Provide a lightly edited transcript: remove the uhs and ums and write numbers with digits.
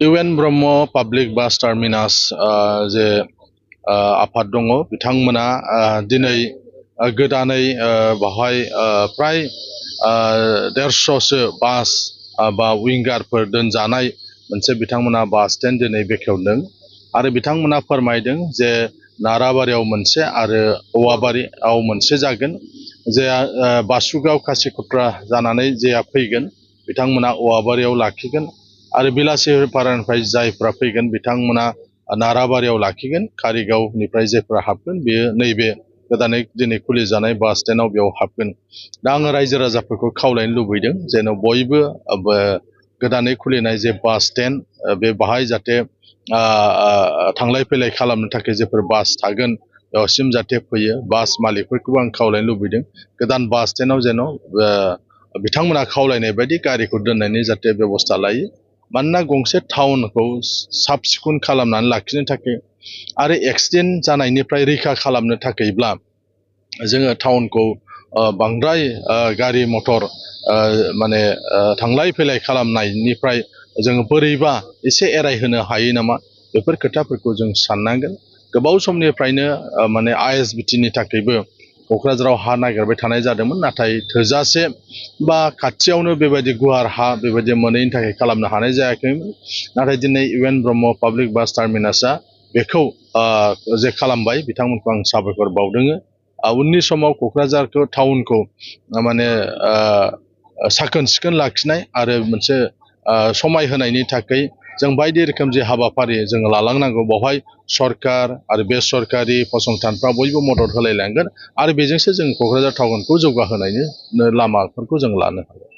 इउएन Brahma public बास terminus जे आफाद दङ बिथांमोना दिनै गोदानै बाहाय प्राय 150सो बास बा विंगारफोर दोनजानाय मोनसे बिथांमोना बास स्टेन्ड दिनै बेखेवदों आरो बिथांमोना फोरमायदों जे नाराबारियाव मोनसे आरो औवाबारियाव मोनसे जागोन जे बासुगाव खासिकत्रा जानानै जे फैगोन बिथांमोना औवाबारियाव लाखिगोन आरो बिलासिपारानिफ्राय जायफ्रा फैगोन बिथांमोना नाराबारियाव लाखिगोन कारिगावनिफ्राय जायफ्रा हाबगोन बेयो नैबे गोदानै दिनै खुलिजानाय बास स्टेन्डआव बेयाव हाबगोन दा आङो रायजो राजाफोरखौ खावलायनो लुबैदों जेन बयबो गोदानै खुलिनाय जे बास स्टेन्ड बे बाहाय जाहाथे थांलाय फैलाय खालामनो थाखाय जेफोर बास थागोन बेयावसिम जाहाथे फैयो बास मालिकफोरखौबो आं खावलायनो लुबैदों गोदान बास स्टेन्डआव जेन बिथांमोना खावलायनाय बायदि गारिखौ दोननायनि जाहाथे बेबस्था लायो मानोना गंसे टाउनखौ साब सिखुन खालामनानै लाखिनो थाखाय आरो एक्सिडेन्ट जानायनिफ्राय रैखा खालामनो थाखायब्ला जोङो टाउनखौ बांद्राय गारि मटर माने थांलाय फैलाय खालामनायनिफ्राय जोङो बोरैबा एसे एरायहोनो हायो नामा बेफोर खोथाफोरखौ जों साननांगोन गोबाव समनिफ्रायनो माने आइएसबिटिनि थाखायबो क'क्राझाराव हा नागिरबाय थानाय जादोंमोन नाथाय थोजासे बा खाथियावनो बेबायदि गुवार हा बेबायदि मोनैनि थाखाय खालामनो हानाय जायाखैमोन नाथाय दिनै इउएन ब्रह्म पाब्लिक बास टार्मिनासआ बेखौ जे खालामबाय बिथांमोनखौ आं साबायखर बावदों उननि समाव क'क्राझारखौ टाउनखौ माने साखोन सिखोन लाखिनाय आरो मोनसे समाय होनायनि थाखाय जों बायदि रोखोम जे हाबाफारि जों लालांनांगौ बेवहाय सरकार आरो बेसरकारि फसंथानफ्रा बयबो मदद होलायलांगोन आरो बेजोंसो जों क'क्राझार टाउनखौ जौगाहोनायनि लामाफोरखौ जों लानो हागोन